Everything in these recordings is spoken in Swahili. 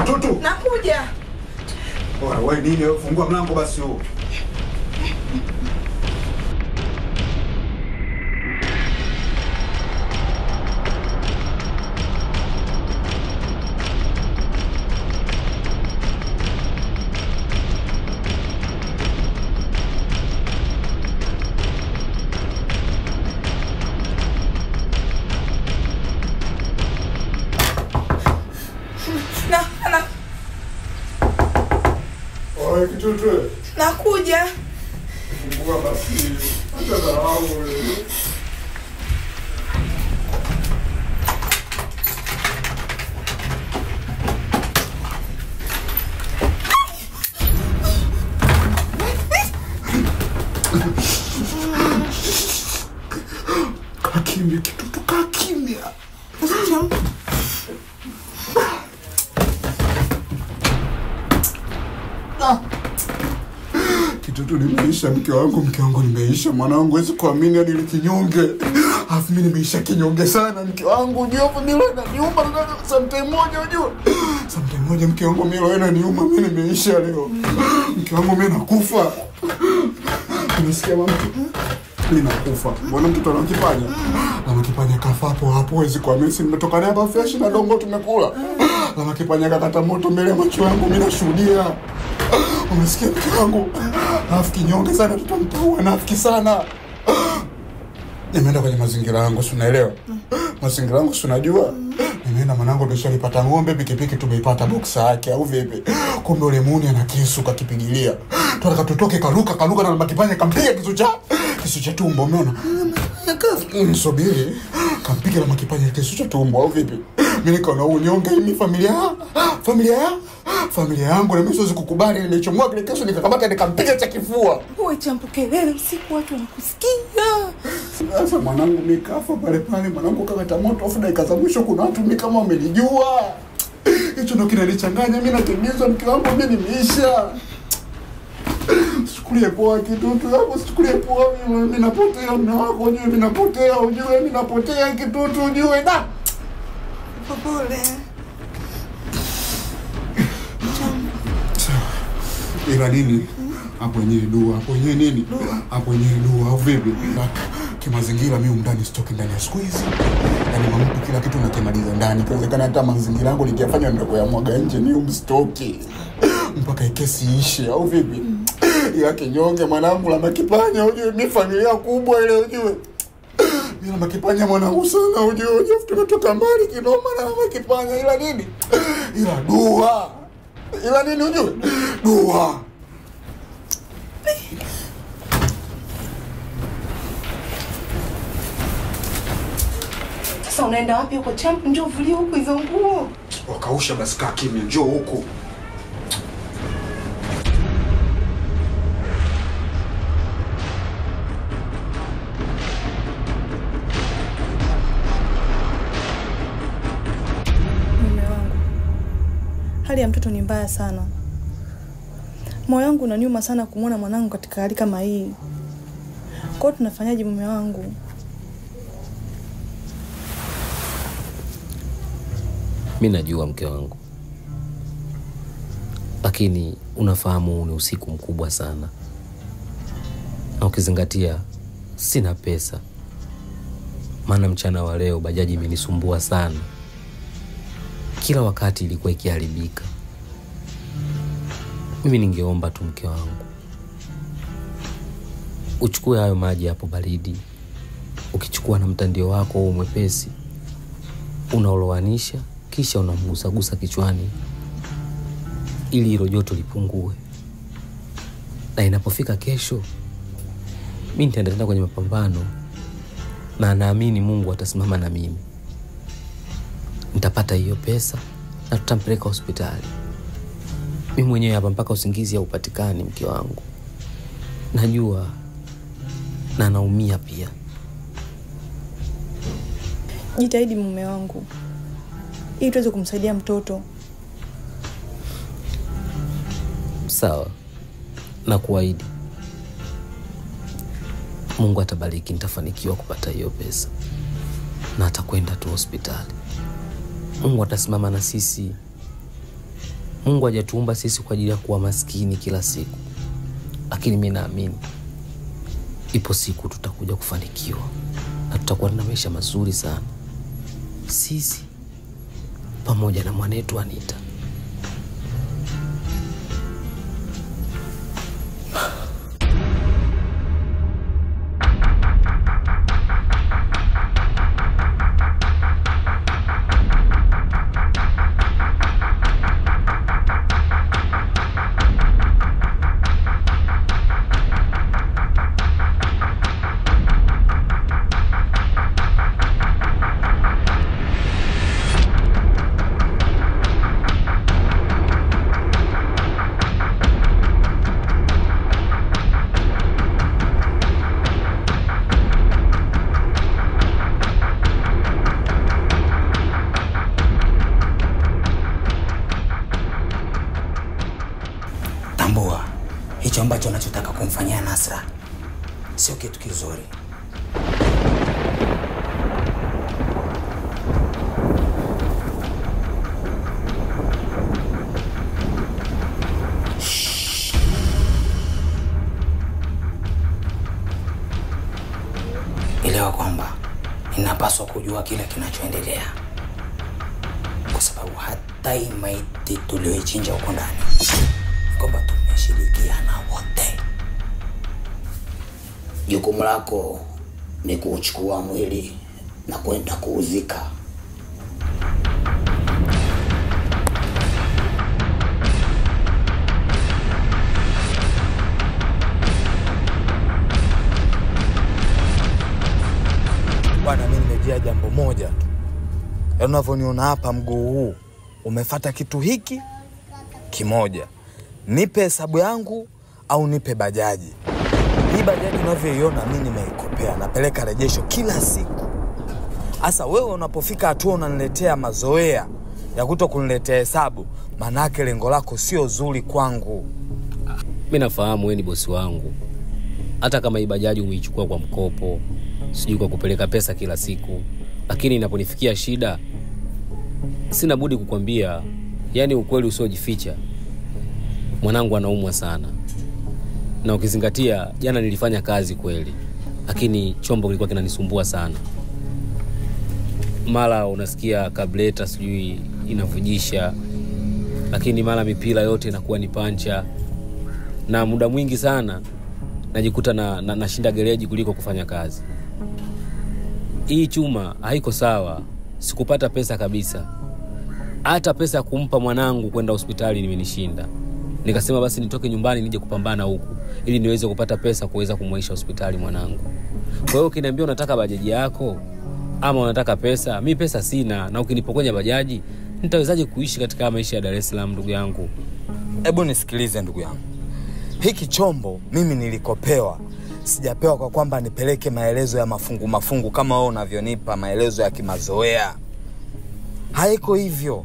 Kitutu. Nakuja. Bora wewe nini, fungua mlango basi huo. Kitutu. Nakuja. Fungua basi. Acha dharau wewe. Kaa kimya Kitutu, kaa kimya. Kitutu, nimeisha mke wangu nimeisha, mwanangu huwezi kuamini hadi kinyonge. Alafu mimi nimeisha kinyonge sana mke wangu, unajua hapo mimi inaniuma sometime moja unajua. Sometime moja mke wangu mimi inaniuma, mimi nimeisha leo. Mke wangu mimi nakufa. Unasikia mama? Mimi nakufa. Mbona mtoto anakipanya? Anakipanya kafa hapo hapo, huwezi kuamini, si nimetoka naye hapa fresh na dongo tumekula. Anakipanya kakata moto mbele ya macho yangu, mimi nashuhudia. Umesikia mke wangu? Alafu kinyonge sana, tutamtaua nafiki sana. Nimeenda kwenye mazingira yangu, si unaelewa? Mazingira yangu si unajua? Nimeenda mwanangu, tushalipata ng'ombe, pikipiki tumeipata boxer yake au vipi? Kumbe ule muuni ana kisu kakipigilia. Tunataka tutoke, karuka karuka na makipanya kampiga kisu cha tumbo, umeona? Subiri. Kampiga na makipanya kisu cha tumbo au vipi? Mimi nikaona unyonge, mimi familia yangu na mimi siwezi kukubali. Nilichomoa kile kisu nikakamata nikampiga cha kifua. Wewe Champu, kelele usiku watu wanakusikia. Sasa mwanangu nikafa pale pale, mwanangu kakata moto, afu dakika za mwisho kuna watu mimi kama wamenijua. Hicho ndio kinanichanganya, mimi nakimbizwa mke wangu, mimi nimeisha. Sichukulie poa Kitutu, hapo sichukulie poa, mimi napotea mume wako, ujue mimi napotea, ujue mimi napotea Kitutu, ujue da. Pole. Ila nini? Hapo yenyewe dua, hapo yenyewe nini? Hapo yenyewe dua, au vipi? Kimazingira mimi ndani sitoki ndani ya siku hizi. Yaani mambo kila kitu nakimaliza ndani. Inawezekana hata mazingira yangu nikiyafanya ndio kuyamwaga nje, mimi msitoki. Mpaka kesi iishe au vipi? Ila kinyonge mwanangu la makipanya, ujue mimi familia kubwa ile ujue. Mimi la makipanya mwanangu sana ujue, ujue tumetoka mbali kinoma na makipanya, ila nini? Ila dua. Ila nini ujue? Dua. Sasa unaenda wapi huko Champu? Njoo uvulie huko hizo nguo. Wakausha basi, kaa kimya, njoo huko. Mume wangu, hali ya mtoto ni mbaya sana. Moyo wangu unaniuma sana kumuona mwanangu katika hali kama hii. Kwa hiyo tunafanyaje mume wangu? Mimi najua mke wangu, lakini unafahamu ni usiku mkubwa sana, na ukizingatia sina pesa, maana mchana wa leo bajaji imenisumbua sana, kila wakati ilikuwa ikiharibika. Mimi ningeomba tu mke wangu uchukue hayo maji hapo baridi, ukichukua na mtandio wako huo mwepesi unaoloanisha, kisha unamgusagusa kichwani ili hilo joto lipungue. Na inapofika kesho mimi nitaenda tena kwenye mapambano, na naamini Mungu atasimama na mimi. Nitapata hiyo pesa na tutampeleka hospitali. Mimi mwenyewe hapa mpaka usingizi haupatikani mke wangu. Najua na naumia pia. Jitahidi mume wangu ili tuweze kumsaidia mtoto. Sawa, na kuahidi Mungu atabariki, nitafanikiwa kupata hiyo pesa na atakwenda tu hospitali. Mungu atasimama na sisi. Mungu hajatuumba sisi kwa ajili ya kuwa maskini kila siku. Lakini mimi naamini ipo siku tutakuja kufanikiwa na tutakuwa na maisha mazuri sana, sisi pamoja na mwanetu Anita. Hicho ambacho unachotaka kumfanyia Nasra sio kitu kizuri. Elewa kwamba ninapaswa kujua kile kinachoendelea, kwa sababu hata hii maiti tulioichinja huko ndani kwamba tumeshirikiana wote. Jukumu lako ni kuuchukua mwili na kwenda kuuzika. Bwana, mimi nimejia jambo moja tu. Yaani unavyoniona hapa, mguu huu umefuata kitu hiki kimoja. Nipe hesabu yangu au nipe bajaji. Hii bajaji unavyoiona mimi nimeikopea, napeleka rejesho kila siku. Asa wewe unapofika hatua unaniletea mazoea ya kutokuniletea hesabu, manake lengo lako sio zuri kwangu. Mimi nafahamu wewe ni bosi wangu. Hata kama hii bajaji umeichukua kwa mkopo, sijui kwa kupeleka pesa kila siku, lakini inaponifikia shida sina budi kukwambia, yani ukweli usiojificha. Mwanangu anaumwa sana. Na ukizingatia jana nilifanya kazi kweli, lakini chombo kilikuwa kinanisumbua sana. Mara unasikia kableta sijui inavujisha, lakini mara mipira yote inakuwa ni pancha. Na muda mwingi sana najikuta na nashinda gereji kuliko kufanya kazi. Hii chuma haiko sawa, sikupata pesa kabisa. Hata pesa kumpa mwanangu kwenda hospitali nimenishinda. Nikasema basi nitoke nyumbani nije kupambana huku ili niweze kupata pesa kuweza kumwaisha hospitali mwanangu. Kwa hiyo ukiniambia unataka bajaji yako ama unataka pesa, mimi pesa sina, na ukinipokonya bajaji nitawezaje kuishi katika maisha ya Dar es Salaam ndugu yangu? Hebu nisikilize ndugu yangu. Hiki chombo mimi nilikopewa. Sijapewa kwa kwamba nipeleke maelezo ya mafungu mafungu kama wewe unavyonipa maelezo ya kimazoea. Haiko hivyo.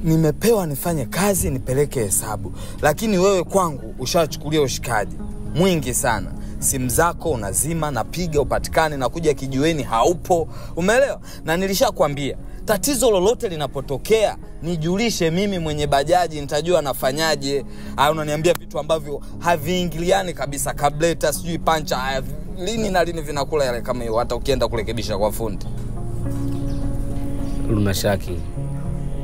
Nimepewa nifanye kazi, nipeleke hesabu. Lakini wewe kwangu ushachukulia ushikaji mwingi sana. Simu zako unazima, napiga upatikane, na kuja kijiweni haupo. Umeelewa? Na nilishakwambia tatizo lolote linapotokea nijulishe mimi mwenye bajaji, nitajua nafanyaje. Unaniambia vitu ambavyo haviingiliani kabisa, kableta sijui pancha, lini na lini vinakula yale kama hiyo, hata ukienda kurekebisha kwa fundi. Lunashaki,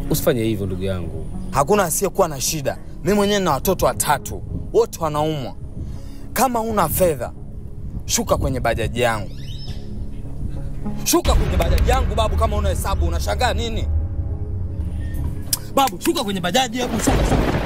usifanye hivyo ndugu yangu. Hakuna asiyekuwa na shida. Mimi mwenyewe na watoto watatu, wote wanaumwa. Kama una fedha, shuka kwenye bajaji yangu. Shuka kwenye bajaji yangu babu, kama una hesabu unashangaa nini? Babu, shuka kwenye bajaji hebu, shuka shuka.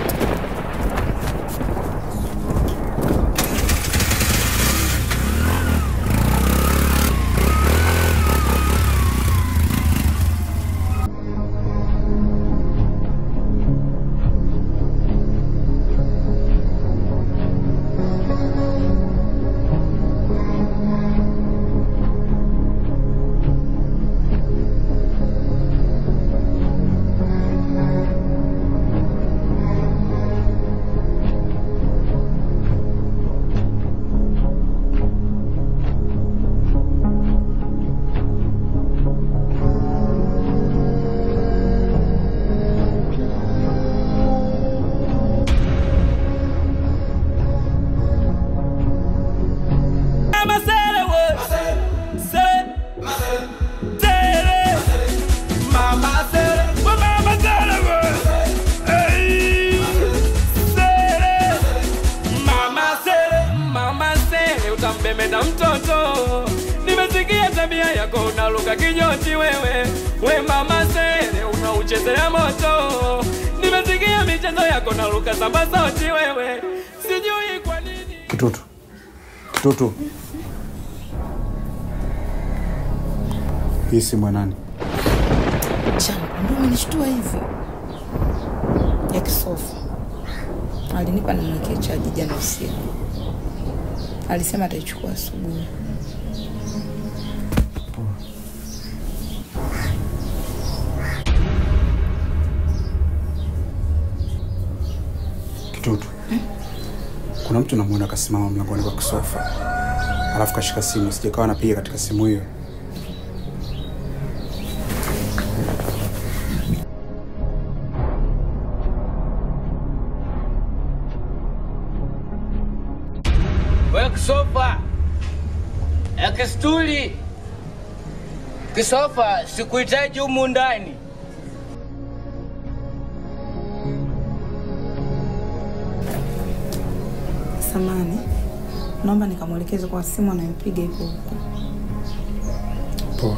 Nimesikia tabia yako unaluka kijoti wewe. We mama sere unauchezea moto. Nimesikia michezo yako unaluka samba sauti wewe. Sijui kwa nini. Kitutu. Kitutu. Hii simu ya nani? Champo, mbona umenishtua hivi? Ya Kisofa. Alinipa nimwekee chaji jana usiku. Alisema ataichukua asubuhi. Kitutu. Kuna mtu namuona kasimama mlangoni kwa Kisofa. Alafu kashika simu, sijakawa napiga katika simu hiyo. Kisofa, kistuli, Kisofa, sikuhitaji humu ndani. Samani, naomba nikamwelekeze kwa simu anayopiga ipo huko. Poa.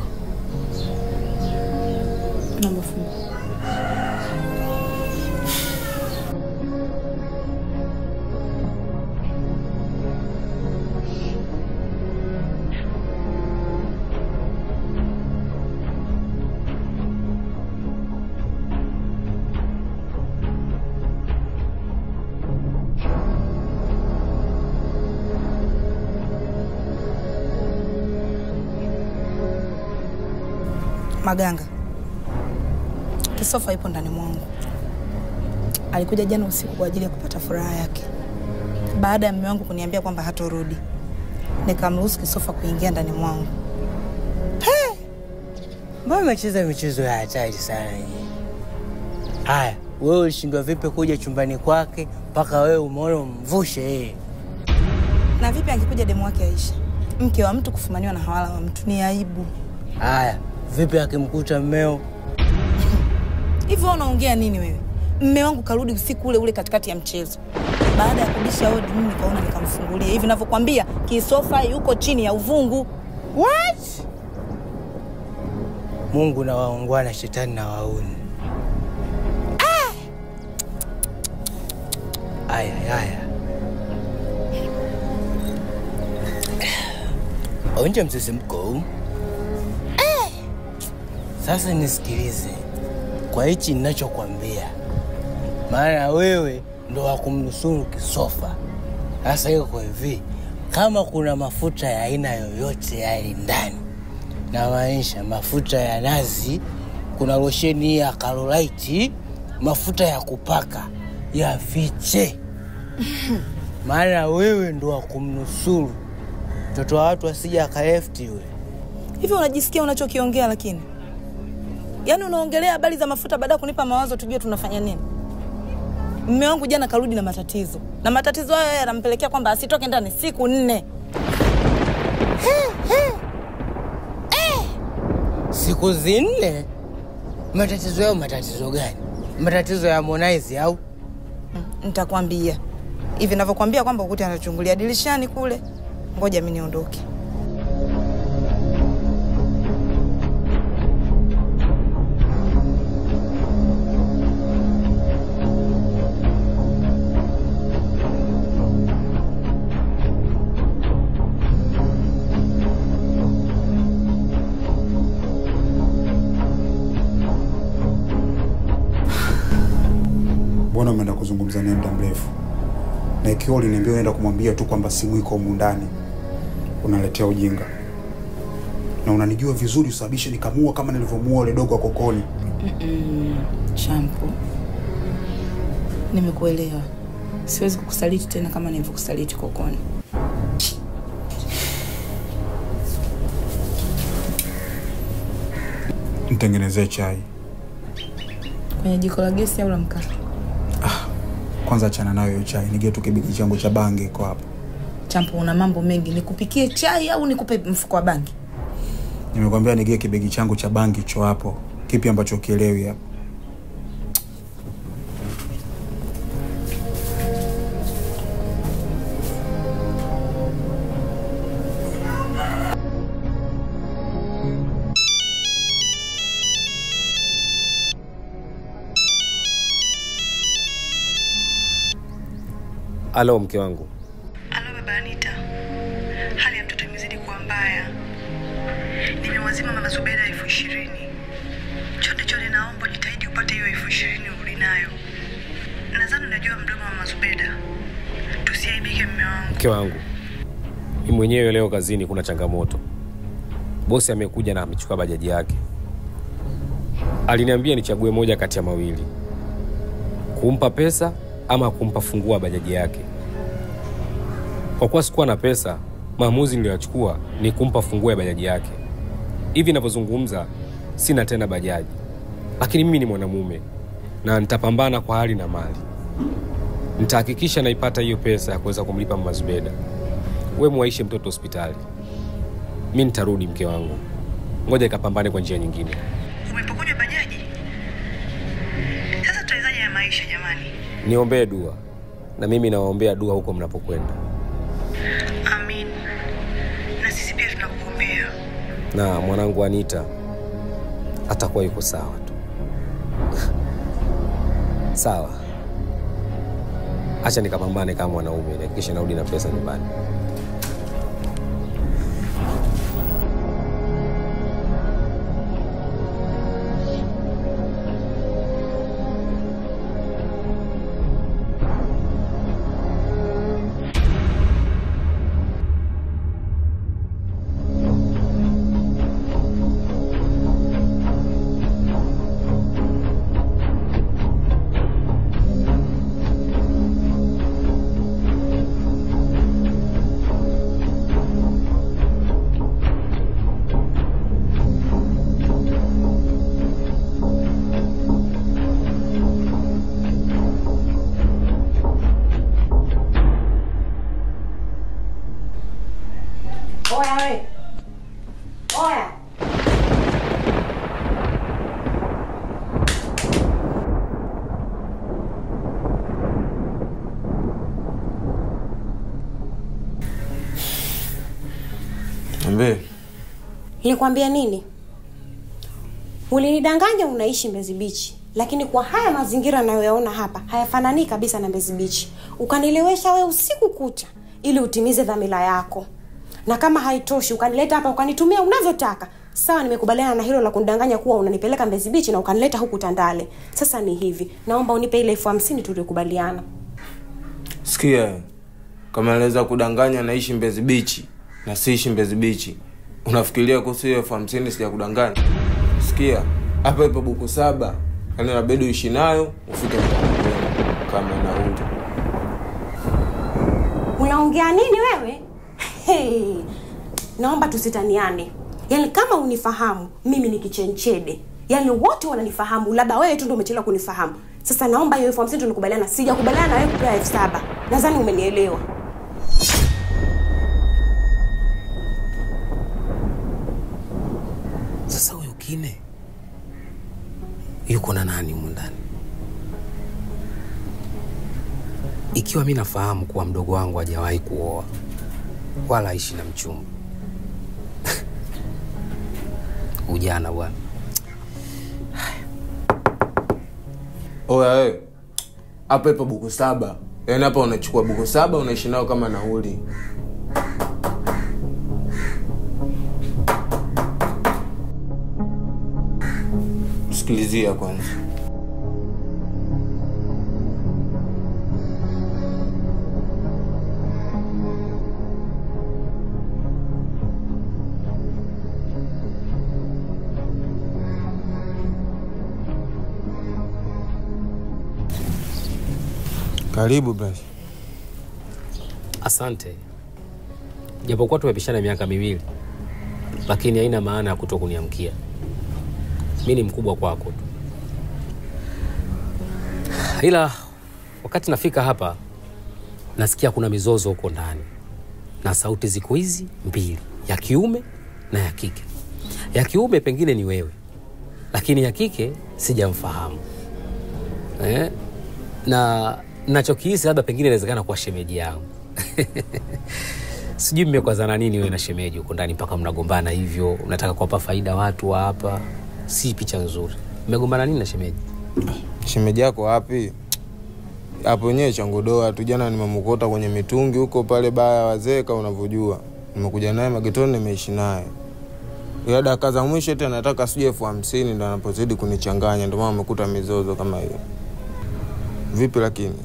Naomba fungu. Maganga, Kisofa ipo ndani mwangu. Alikuja jana usiku kwa ajili ya kupata furaha yake. Baada ya mume wangu kuniambia kwamba hatorudi, nikamruhusu Kisofa kuingia ndani mwangu. He! Mbona umecheza michezo ya hatari sana hii? Haya, wewe ulishindwa vipi kuja chumbani kwake mpaka wewe umeona umvushe yeye? Na vipi angekuja demu wake Aisha? Mke wa mtu kufumaniwa na hawala wa mtu ni aibu. Haya, vipi akimkuta mmeo? Hivi unaongea nini wewe? Mme wangu karudi usiku ule ule katikati ya mchezo. Baada ya kubisha hodi mimi nikaona nikamfungulia. Hivi ninavyokuambia Kisofa yuko chini ya uvungu. What? Mungu na waungwana, shetani na wauni. Ah! Aya, aya. Onja msisimko. Sasa nisikilize kwa hichi ninachokuambia. Maana wewe ndo wa kumnusuru Kisofa. Sasa iko kwa hivi, kama kuna mafuta ya aina yoyote yale ndani, na maanisha mafuta ya nazi, kuna losheni ya Carolite, mafuta ya kupaka, yafiche. Maana wewe ndo wa kumnusuru mtoto wa watu asije akalefti yule. Hivi unajisikia unachokiongea lakini? Yaani unaongelea habari za mafuta baada kunipa mawazo tujue tunafanya nini? Mume wangu jana karudi na matatizo. Na matatizo hayo yanampelekea kwamba asitoke ndani siku 4. Siku 4? Matatizo yao matatizo gani? Matatizo ya Harmonize au? Nitakwambia. Hivi ninavyokuambia kwamba ukuti anachungulia dirishani kule. Ngoja mimi niondoke. Mbona umeenda kuzungumza naye muda mrefu? Na ikiwa uliniambia unaenda kumwambia tu kwamba simu iko humu ndani, unaletea ujinga. Na unanijua vizuri usababishe nikamua kama nilivyomuua yule dogo wa kokoni. Champo, nimekuelewa. Siwezi kukusaliti tena kama nilivyokusaliti kokoni. Nitengenezee chai. Kwenye jiko la gesi au la mkaa? Kwanza achana nayo hiyo chai, nige tu kibiki changu cha bangi iko hapo. Champo, una mambo mengi. Nikupikie chai au nikupe mfuko wa bangi? Nimekwambia nige kibegi changu cha bangi cho hapo. Kipi ambacho ukielewi hapo? Alo mke wangu. Alo baba Anita. Hali ya mtoto imezidi kuwa mbaya. Nimemwazima mama Zubeda 20,000. Chonde chonde naomba jitahidi upate hiyo 20,000 ulinayo. Nadhani unajua mdomo wa mama Zubeda. Tusiaibike mume wangu. Mke wangu, mimi mwenyewe leo kazini kuna changamoto. Bosi amekuja na amechukua bajaji yake. Aliniambia nichague moja kati ya mawili. Kumpa pesa ama kumpa funguo bajaji yake. Kwa kuwa sikuwa na pesa, maamuzi niliyochukua ni kumpa funguo ya bajaji yake. Hivi ninavyozungumza sina tena bajaji. Lakini mimi ni mwanamume na nitapambana kwa hali na mali. Nitahakikisha naipata hiyo pesa ya kuweza kumlipa mama Zubeda. Wewe muaishe mtoto hospitali. Mimi nitarudi mke wangu. Ngoja ikapambane kwa njia nyingine. Umepokonywa bajaji? Sasa tutawezaje ya maisha jamani? Niombee dua. Na mimi nawaombea dua huko mnapokwenda. Amin. Na sisi pia tunakuombea. Na mwanangu Anita atakuwa yuko sawa tu. Sawa. Acha nikapambane kama mwanaume, nihakikishe narudi na pesa nyumbani. Nilikwambia nini? Ulinidanganya unaishi Mbezi Beach, lakini kwa haya mazingira nayoyaona hapa hayafanani kabisa na Mbezi Beach. Ukanilewesha wewe usiku kucha ili utimize dhamira yako. Na kama haitoshi ukanileta hapa ukanitumia unavyotaka. Sawa, nimekubaliana na hilo la kunidanganya kuwa unanipeleka Mbezi Beach na ukanileta huku Tandale. Sasa ni hivi, naomba unipe ile 50,000 tuliyokubaliana. Sikia, kama naweza kudanganya naishi Mbezi Beach na siishi Mbezi Beach. Unafikiria kuhusu hiyo 50,000 sijakudanganya? Sikia, hapa ipo buku 7. Yaani inabidi uishi nayo ufike mtaani kama nauli. Unaongea nini wewe? Hey, naomba tusitaniane. Yaani kama unifahamu, mimi ni kichenchede. Yaani wote wananifahamu, labda wewe tu ndio umechelewa kunifahamu. Sasa naomba hiyo 50,000 tulikubaliana, sijakubaliana na wewe kupewa 7,000. Nadhani umenielewa. Sasa huyu Kine yuko na nani humu ndani? Ikiwa mimi nafahamu kuwa mdogo wangu hajawahi kuoa wala aishi na mchumba. Ujana bwana. Oya wewe. Hapa ipo buku 7. Yaani hapa unachukua buku 7 unaishi nao kama nauli. Sikilizia kwanza. Karibu basi. Asante. Japokuwa tumepishana miaka miwili, lakini haina maana ya kutokuniamkia. Mimi ni mkubwa kwako tu. Ila wakati nafika hapa nasikia kuna mizozo huko ndani. Na sauti ziko hizi mbili, ya kiume na ya kike. Ya kiume pengine ni wewe, lakini ya kike sijamfahamu. Na nachokihisi labda pengine inawezekana kuwa shemeji yangu. Sijui mmekwazana nini wewe na shemeji huko ndani mpaka mnagombana hivyo, unataka kuwapa faida watu wa hapa. Si picha nzuri. Mmegombana nini na shemeji? Shemeji yako wapi? Hapo wenyewe changodoa tu, jana nimemkota kwenye mitungi huko pale baya wazee kama unavyojua. Nimekuja naye magetoni nimeishi naye. Ila dakika za mwisho tena nataka sije 50,000 ndo anapozidi kunichanganya, ndio maana umekuta mizozo kama hiyo. Vipi lakini?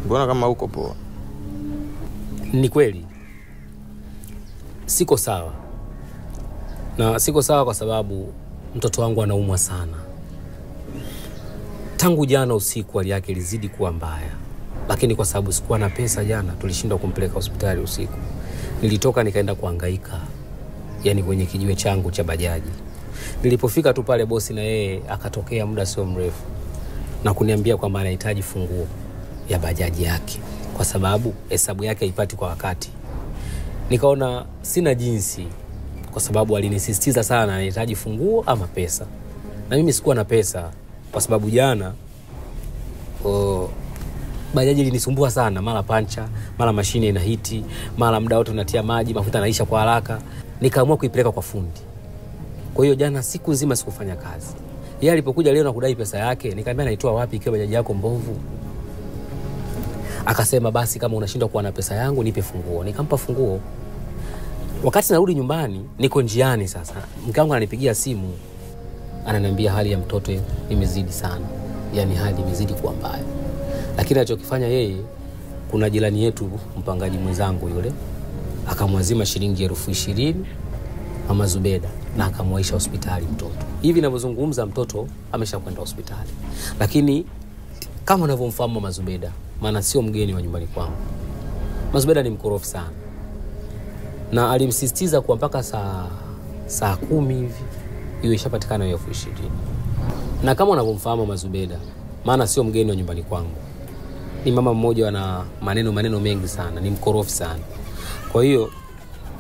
Mbona kama uko poa? Ni kweli. Siko sawa. Na siko sawa kwa sababu mtoto wangu anaumwa sana. Tangu jana usiku hali yake ilizidi kuwa mbaya. Lakini kwa sababu sikuwa na pesa jana, tulishindwa kumpeleka hospitali usiku. Nilitoka nikaenda kuhangaika, yani kwenye kijiwe changu cha bajaji. Nilipofika tu pale bosi na yeye akatokea muda sio mrefu na kuniambia kwamba anahitaji funguo ya bajaji yake kwa sababu hesabu yake haipati kwa wakati. Nikaona sina jinsi kwa sababu alinisisitiza sana anahitaji funguo ama pesa. Na mimi sikuwa na pesa kwa sababu jana bajaji ilinisumbua sana, mara pancha, mara mashine inahiti, mara muda wote unatia maji, mafuta yanaisha kwa haraka. Nikaamua kuipeleka kwa fundi. Kwa hiyo jana siku nzima sikufanya kazi. Yeye alipokuja leo na kudai pesa yake, nikamwambia naitoa wapi ikiwa bajaji yako mbovu? Akasema basi kama unashindwa kuwa na pesa yangu nipe funguo. Nikampa funguo. Wakati narudi nyumbani, niko njiani sasa. Mke wangu ananipigia simu, ananiambia hali ya mtoto imezidi sana. Yaani hali imezidi kuwa mbaya. Lakini alichokifanya yeye, kuna jirani yetu mpangaji mwenzangu yule, akamwazima shilingi 20,000 Mama Zubeda na akamwaisha hospitali mtoto. Hivi ninavyozungumza mtoto ameshakwenda hospitali. Lakini kama unavyomfahamu Mama Zubeda, maana sio mgeni wa nyumbani kwangu. Mama Zubeda ni mkorofi sana. Na alimsisitiza kwa mpaka saa 10 hivi iwe ishapatikana hiyo 20,000. Na kama unavyomfahamu Mama Zubeda, maana sio mgeni wa nyumbani kwangu. Ni mama mmoja ana maneno mengi sana, ni mkorofi sana. Kwa hiyo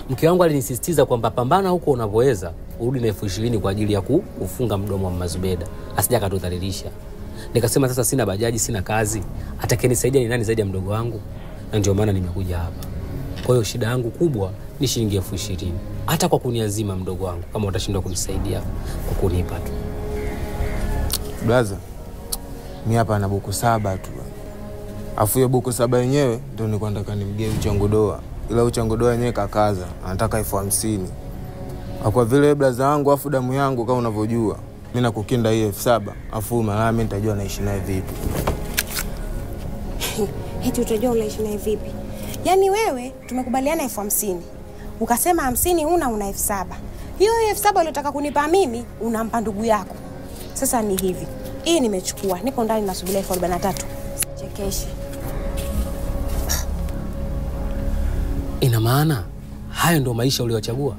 mke wangu alinisisitiza kwamba pambana huko unavyoweza urudi na 20,000 kwa ajili ya kufunga mdomo wa Mama Zubeda, asije akatudhalilisha. Nikasema sasa sina bajaji, sina kazi, atakayenisaidia ni nani zaidi ya mdogo wangu? Na ndio maana nimekuja hapa. Kwa hiyo shida yangu kubwa ni shilingi 20,000. Hata kwa kuniazima mdogo wangu kama utashindwa kunisaidia kwa kunipa tu. Blaza, mimi hapa na buku 7 tu. Afu hiyo buku 7 yenyewe ndio nilikuwa nataka nimgee uchangodoa. Ila uchangodoa yenyewe kakaza, anataka 50,000. Kwa vile blaza wangu afu damu yangu kama unavyojua, mimi nakukinda hii 7,000, afu malaya mimi nitajua naishi naye vipi. Eti utajua unaishi naye vipi? Yaani wewe tumekubaliana 50,000. Ukasema 50 una 7,000. Hiyo 7,000 uliyotaka kunipa mimi unampa ndugu yako. Sasa ni hivi. Hii nimechukua. Niko ndani nasubiria 43,000. Chekeshe. Ina maana hayo ndio maisha uliyochagua?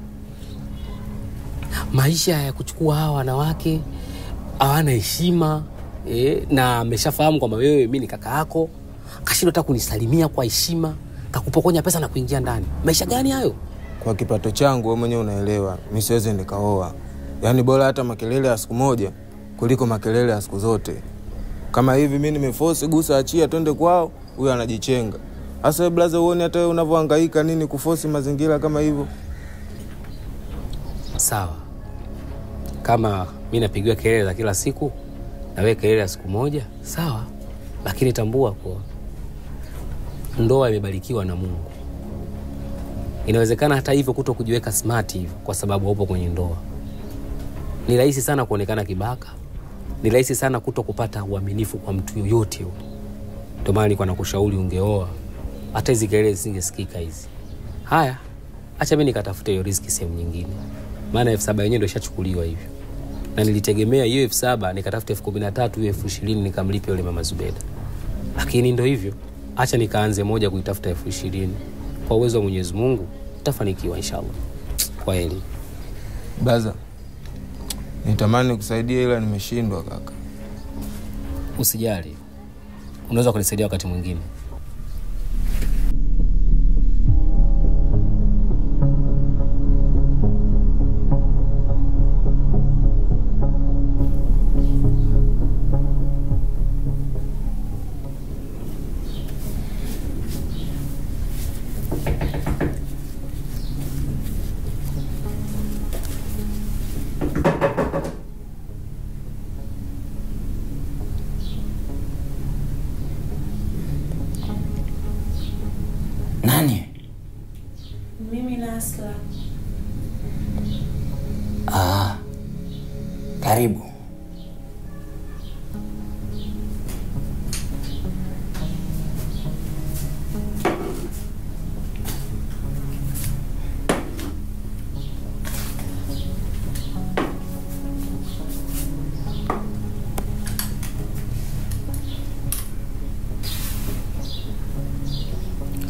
Maisha ya kuchukua hawa wanawake hawana heshima, na ameshafahamu kwamba wewe mimi ni kaka yako, kashindwa hata kunisalimia kwa heshima, kakupokonya pesa na kuingia ndani. Maisha gani hayo? Kwa kipato changu wewe mwenyewe unaelewa, mimi siwezi nikaoa. Yaani bora hata makelele ya siku moja kuliko makelele ya siku zote. Kama hivi mimi nimeforce gusa achia twende kwao, huyu anajichenga. Sasa wewe blaza uone hata wewe unavyohangaika nini kuforce mazingira kama hivyo. Sawa. Kama mimi napigiwa kelele za kila siku na wewe kelele ya siku moja, sawa. Lakini tambua kwa ndoa imebarikiwa na Mungu. Inawezekana hata hivyo kutokujiweka smart hivyo kwa sababu haupo kwenye ndoa. Ni rahisi sana kuonekana kibaka. Ni rahisi sana kutokupata uaminifu kwa mtu yoyote yule. Ndio maana nilikuwa nakushauri ungeoa. Hata hizi kelele zisingesikika hizi. Haya, acha mimi nikatafute hiyo riziki sehemu nyingine. Maana 7,000 yenyewe ndio ishachukuliwa hivyo. Na nilitegemea hiyo 7,000 nikatafute 13,000 hiyo 20,000 nikamlipe yule Mama Zubeda. Lakini ndio hivyo. Acha nikaanze moja kuitafuta 20,000. Kwa uwezo wa Mwenyezi Mungu tutafanikiwa inshallah. Kwa heri. Baza, nitamani kusaidia ila nimeshindwa kaka. Usijali. Unaweza kunisaidia wakati mwingine. Karibu.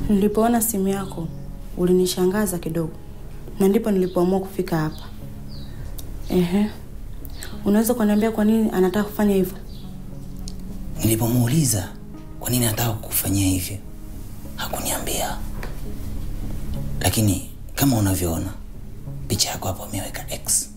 Nilipoona simu yako ulinishangaza kidogo, na ndipo nilipoamua kufika hapa. Ehe. Unaweza kuniambia kwa nini anataka kufanya hivyo? Nilipomuuliza kwa nini anataka kukufanyia hivyo, hakuniambia. Lakini kama unavyoona, picha yako hapo ameweka X.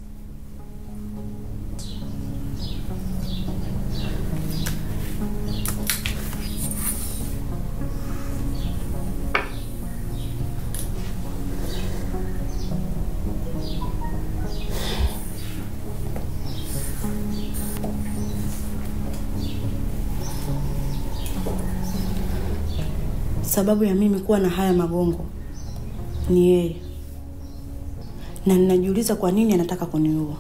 Sababu ya mimi kuwa na haya magongo ni yeye. Na ninajiuliza kwa nini anataka kuniua.